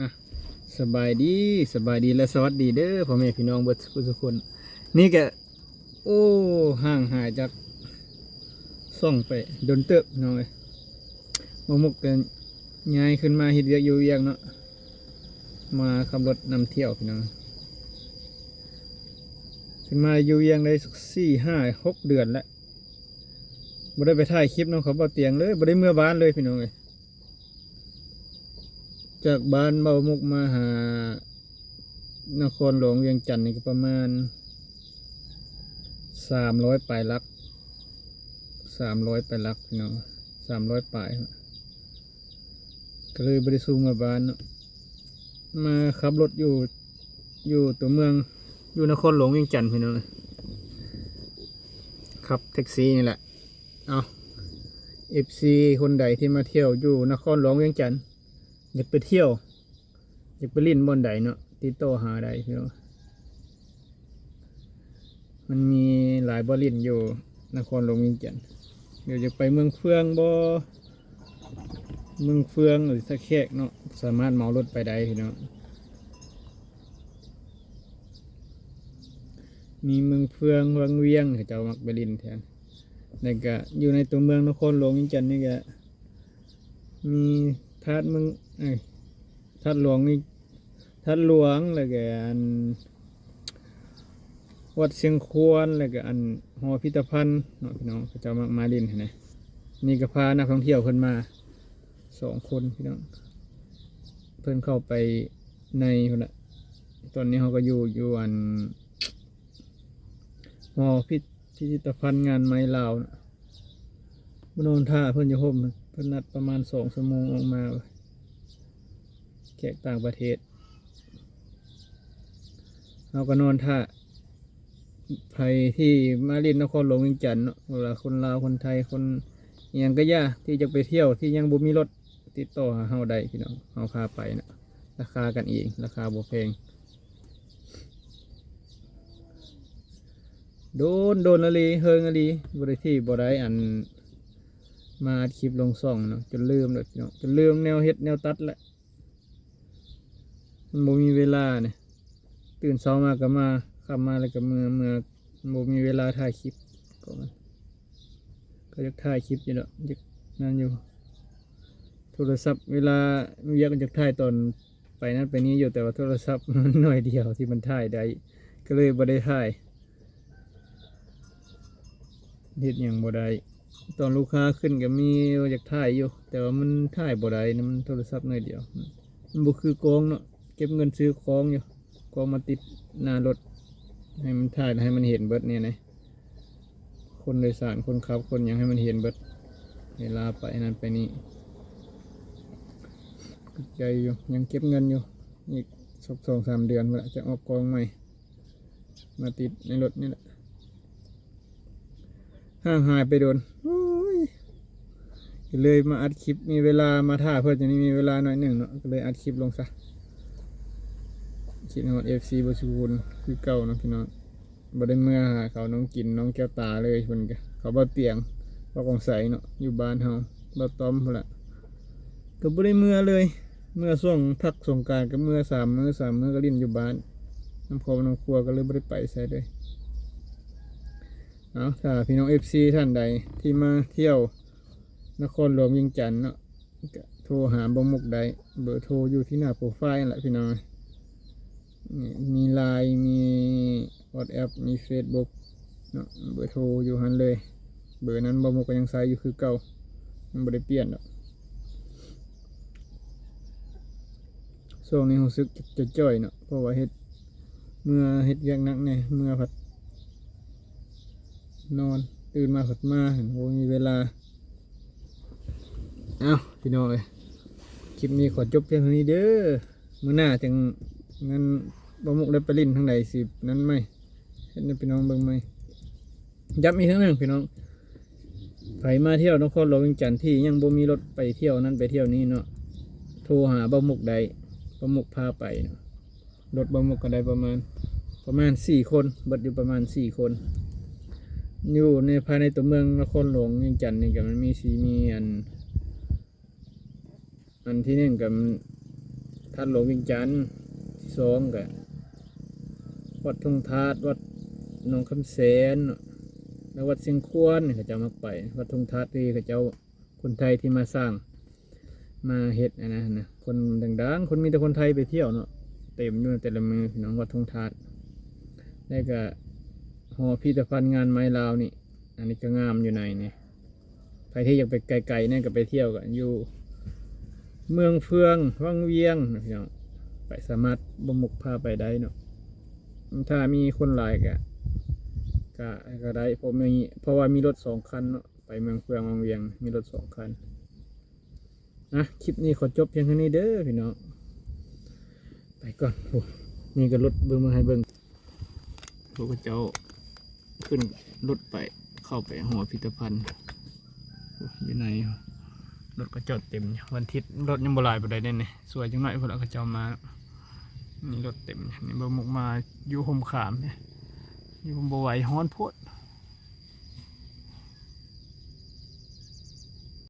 ອ່ະ ສະບາຍດີ ສະບາຍດີ ແລະ ສະຫວັດດີເດີພໍ່ແມ່ພີ່ນ້ອງເບິດສູ່ຜູ້ສູ່ຄົນ. ນີ້ກະ ໂອ້ ຫ່າງຫາຍຈາກຊ່ອງໄປດົນເຕີບພີ່ນ້ອງເອີຍ. ບ່າວມຸກກະຍ້າຍຂຶ້ນມາເຮັດວຽກຢູ່ວຽງເນາະ ມາຂັບລົດນຳທ່ຽວພີ່ນ້ອງ. ຂຶ້ນມາຢູ່ວຽງໄດ້ສີ່ຫ້າຫົກເດືອນແລ້ວ ບໍ່ໄດ້ໄປຖ່າຍຄລິບນຳເຂົາ ບໍ່ຕຽງເລີຍ ບໍ່ໄດ້ເມືອບ້ານເລີຍພີ່ນ້ອງເອີຍ. ຈາກບ້ານບ່າວມຸກມາຫານະຄອນຫຼວງວຽງຈັນນີ້ກະປະມານສາມຮ້ອຍປາຍຫຼັກ ສາມຮ້ອຍປາຍຫຼັກພີ່ນ້ອງ ສາມຮ້ອຍປາຍ ກະເລີຍບໍ່ໄດ້ສູ່ເມືອບ້ານເນາະ. ມາຂັບລົດຢູ່ ຢູ່ຕົວເມືອງ ຢູ່ນະຄອນຫຼວງວຽງຈັນພີ່ນ້ອງ ຂັບແທັກຊີນີ້ແຫຼະ. ເອົາ ເອັຟຊີຄົນໃດທີ່ມາທ່ຽວຢູ່ນະຄອນຫຼວງວຽງຈັນ ຢາກໄປທ່ຽວ ຢາກໄປຫຼິ້ນບ່ອນໃດເນາະ ຕິດຕໍ່ຫາໄດ້ພີ່ນ້ອງ. ມັນມີຫຼາຍບ່ອນຫຼິ້ນຢູ່ນະຄອນຫຼວງວຽງຈັນ ຫຼືຢາກໄປເມືອງເຟືອງບໍ ເມືອງເຟືອງ ຫຼືທ່າແຂກເນາະ ສາມາດເໝົາລົດໄປໄດ້ພີ່ນ້ອງ. ມີເມືອງເຟືອງ ວັງວຽງ ເຂົາເຈົ້າມັກໄປຫຼິ້ນແຖວ ແລ້ວກະຢູ່ໃນຕົວເມືອງນະຄອນຫຼວງວຽງຈັນນີ້ກະ ມີທາດເມືອງ ເອີຍ ທາດຫຼວງນີ້ ທາດຫຼວງ ແລ້ວກະອັນ ວັດຊຽງຄວນ ແລ້ວກະອັນ ຫໍພິພິທະພັນເນາະພີ່ນ້ອງ ເຂົາເຈົ້າມັກມາຫຼິ້ນຫັ້ນນະ. ນີ້ກະພານັກທ່ອງທ່ຽວເພິ່ນມາສອງຄົນພີ່ນ້ອງ ເພິ່ນເຂົ້າໄປໃນພຸ້ນລະ. ຕອນນີ້ເຮົາກະຢູ່ ຢູ່ອັນ ຫໍພິພິທະພັນງານໄມ້ລາວນະ ມານອນຖ້າເພິ່ນຢູ່ຮົ່ມ ເພິ່ນນັດປະມານສອງຊົ່ວໂມງອອກມາ ແຂກຕ່າງປະເທດ. ເຮົາກະນອນຖ້າ ໃຜທີ່ມາຫຼິ້ນນະຄອນຫຼວງວຽງຈັນເນາະ ບໍ່ວ່າຄົນລາວ ຄົນໄທ ຄົນອີ່ຫຍັງກະຢ່າ ທີ່ຢາກໄປທ່ຽວ ທີ່ຍັງບໍ່ມີລົດ ຕິດຕໍ່ຫາເຮົາໄດ້ພີ່ນ້ອງ ເຮົາພາໄປເນາະ ລາຄາກັນເອງ ລາຄາບໍ່ແພງ. ໂດນ ໂດນອີ່ຫຼີ ເຫິງອີ່ຫຼີ ບໍ່ໄດ້ທີ່ ບໍ່ໄດ້ອັນ ມາອັດຄລິບລົງຊ່ອງເນາະ ຈົນລືມແລ້ວພີ່ນ້ອງ ຈົນລືມແນວເຮັດແນວຕັດແລ້ວ. ມັນບໍ່ມີເວລານີ້ ຕື່ນເຊົ້າມາກະມາ ຄ່ຳມາແລ້ວກະເມືອ ເມືອ ບໍ່ມີເວລາຖ່າຍຄລິບ ກະ ກະຢາກຖ່າຍຄລິບຢູ່ດອກ ຢາກນັ້ນຢູ່. ໂທລະສັບເວລາວຽກຢາກຖ່າຍຕອນໄປນັ້ນໄປນີ້ຢູ່ ແຕ່ວ່າໂທລະສັບມັນໜ້ອຍດຽວທີ່ມັນຖ່າຍໄດ້ ກະເລີຍບໍ່ໄດ້ຖ່າຍ. ເຮັດຫຍັງບໍ່ໄດ້ ຕອນລູກຄ້າຂຶ້ນກະມີຢາກຖ່າຍຢູ່ ແຕ່ວ່າມັນຖ່າຍບໍ່ໄດ້ນະ ມັນໂທລະສັບໜ້ອຍດຽວ ມັນບໍ່ຄືກ້ອງເນາະ. ເກັບເງິນຊື້ກ້ອງຢູ່ ກ້ອງມາຕິດໜ້າລົດ ໃຫ້ມັນຖ່າຍ ໃຫ້ມັນເຫັນເບິດແນວໃດ ຄົນໂດຍສານ ຄົນຂັບ ຄົນຫຍັງ ໃຫ້ມັນເຫັນເບິດ ເວລາໄປນັ້ນໄປນີ້. ໃຈຢູ່ ຍັງເກັບເງິນຢູ່ ອີກສອງສາມເດືອນພຸ້ນລະ ຈະອອກກ້ອງໃໝ່ ມາຕິດໃນລົດນີ້ແຫຼະ. ຫ່າງຫາຍໄປດົນ ໂອ້ຍ ກະເລີຍມາອັດຄລິບ ມີເວລາມາຖ້າເພິ່ນ ຈະໄດ້ມີເວລາໜ້ອຍໜຶ່ງເນາະ ກະເລີຍອັດຄລິບລົງຊະ. ຄິດຮອດເອັຟຊີເບິດສູ່ຄົນຄືເກົ່າເນາະພີ່ນ້ອງ. ບໍ່ໄດ້ເມືອຫາເຂົາ ນ້ອງຈິນ ນ້ອງແກ້ວຕາເລີຍ ເພິ່ນກະ ເຂົາບໍ່ຕຽງ ບໍ່ກອງໃສເນາະ ຢູ່ບ້ານເຮົາ ບໍ່ຕ້ອມພຸ້ນລະ ກະບໍ່ໄດ້ເມືອເລີຍ. ເມືອຊ່ວງພັກສົງການກະເມືອສາມມື້ ສາມມື້ກະຫຼິ້ນຢູ່ບ້ານ ນຳຄອບນຳຄົວ ກະເລີຍບໍ່ໄດ້ໄປໃສເລີຍ. ເອົາ ຖ້າພີ່ນ້ອງເອັຟຊີທ່ານໃດທີ່ມາທ່ຽວນະຄອນຫຼວງວຽງຈັນເນາະ ກະໂທຫາບ່າວມຸກໄດ້ ເບີໂທຢູ່ທີ່ໜ້າໂປຣໄຟລ໌ຫັ້ນລະພີ່ນ້ອງ. ມີ LINE ມີ WhatsApp ມີ Facebook ເນາະ ເບີໂທຢູ່ຫັ້ນເລີຍ. ເບີນັ້ນບ່າວມຸກກະຍັງໃຊ້ຢູ່ຄືເກົ່າ ຍັງບໍ່ໄດ້ປ່ຽນດອກ. ຊ່ວງນີ້ຮູ້ສຶກຈະຈ່ອຍເນາະ ເພາະວ່າເຮັດ ເມືອເຮັດວຽກໜັກແດ່ ເມືອພັດນອນ ຕື່ນມາພັດມາ ບໍ່ມີເວລາ. ເອົ້າ ພີ່ນ້ອງເອີຍ ຄລິບນີ້ຂໍຈົບພຽງເທົ່ານີ້ເດີ. ມື້ໜ້າຈັ່ງນັ້ນ ບ່າວມຸກໄດ້ໄປຫຼິ້ນທາງໃດຊິນັ້ນໃໝ່ ເຮັດໃຫ້ພີ່ນ້ອງເບິ່ງໃໝ່. ຢ້ຳອີກເທື່ອໜຶ່ງພີ່ນ້ອງ ໃຜມາທ່ຽວນະຄອນຫຼວງວຽງຈັນ ທີ່ຍັງບໍ່ມີລົດໄປທ່ຽວນັ້ນໄປທ່ຽວນີ້ເນາະ ໂທຫາບ່າວມຸກໄດ້ ບ່າວມຸກພາໄປເນາະ. ລົດບ່າວມຸກກະໄດ້ປະມານ ປະມານສີ່ຄົນ ເບິດຢູ່ປະມານສີ່ຄົນ. ຢູ່ໃນ ພາຍໃນຕົວເມືອງນະຄອນຫຼວງວຽງຈັນນີ້ກະມັນມີ ຊິມີອັນ ອັນທີໜຶ່ງກະ ທາດຫຼວງວຽງຈັນ ທີສອງກະວັດທົ່ງທາດ ວັດໜອງຄຳແສນເນາະ ແລະວັດຊຽງຄວນ ເຂົາເຈົ້າມັກໄປ. ວັດທົ່ງທາດທີ່ເຂົາເຈົ້າ ຄົນໄທທີ່ມາສ້າງ ມາເຮັດອັນນັ້ນນະ ຄົນດັງໆ ຄົນ ມີແຕ່ຄົນໄທໄປທ່ຽວເນາະ ເຕັມຢູ່ແຕ່ລະມື້ພີ່ນ້ອງ ວັດທົ່ງທາດ. ແລ້ວກະຫໍພິພິທະພັນງານໄມ້ລາວນີ້ ອັນນີ້ກະງາມຢູ່ໃນນີ້. ໃຜທີ່ຢາກໄປໄກໆແດ່ກະໄປທ່ຽວກະຢູ່ເມືອງເຟືອງ ວັງວຽງນະພີ່ນ້ອງ ໄປສາມາດ ບໍ່ມຸກພາໄປໄດ້ເນາະ. ຖ້າມີຄົນຫຼາຍກະ ກະ ກະໄດ້ ເພາະມີ ເພາະວ່າມີລົດສອງຄັນເນາະ ໄປເມືອງເຟືອງ ວັງວຽງ ມີລົດສອງຄັນ. ອ່ະ ຄລິບນີ້ຂໍຈົບພຽງເທົ່ານີ້ເດີພີ່ນ້ອງ ໄປກ່ອນ. ໂອ້ ນີ້ກະລົດ ເບິ່ງ ເບິ່ງ ໃຫ້ເບິ່ງ ພວກເຂົາເຈົ້າຂຶ້ນລົດໄປ ເຂົ້າໄປຫໍພິພິທະພັນ ໂອ້ ຢູ່ໃນ ລົດກະຈອດເຕັມຢູ່. ວັນທິດລົດຍັງບໍ່ຫຼາຍປານໃດເດ້ນີ້ ສວຍຈັກໜ້ອຍພຸ້ນລະ ເຂົາເຈົ້າມາ. ນີ້ລົດເຕັມ ນີ້ບໍ່ມຸກມາຢູ່ຮົ່ມຂາມນີ້ ຢູ່ບໍ່ໄຫວ ຮ້ອນໂພດ.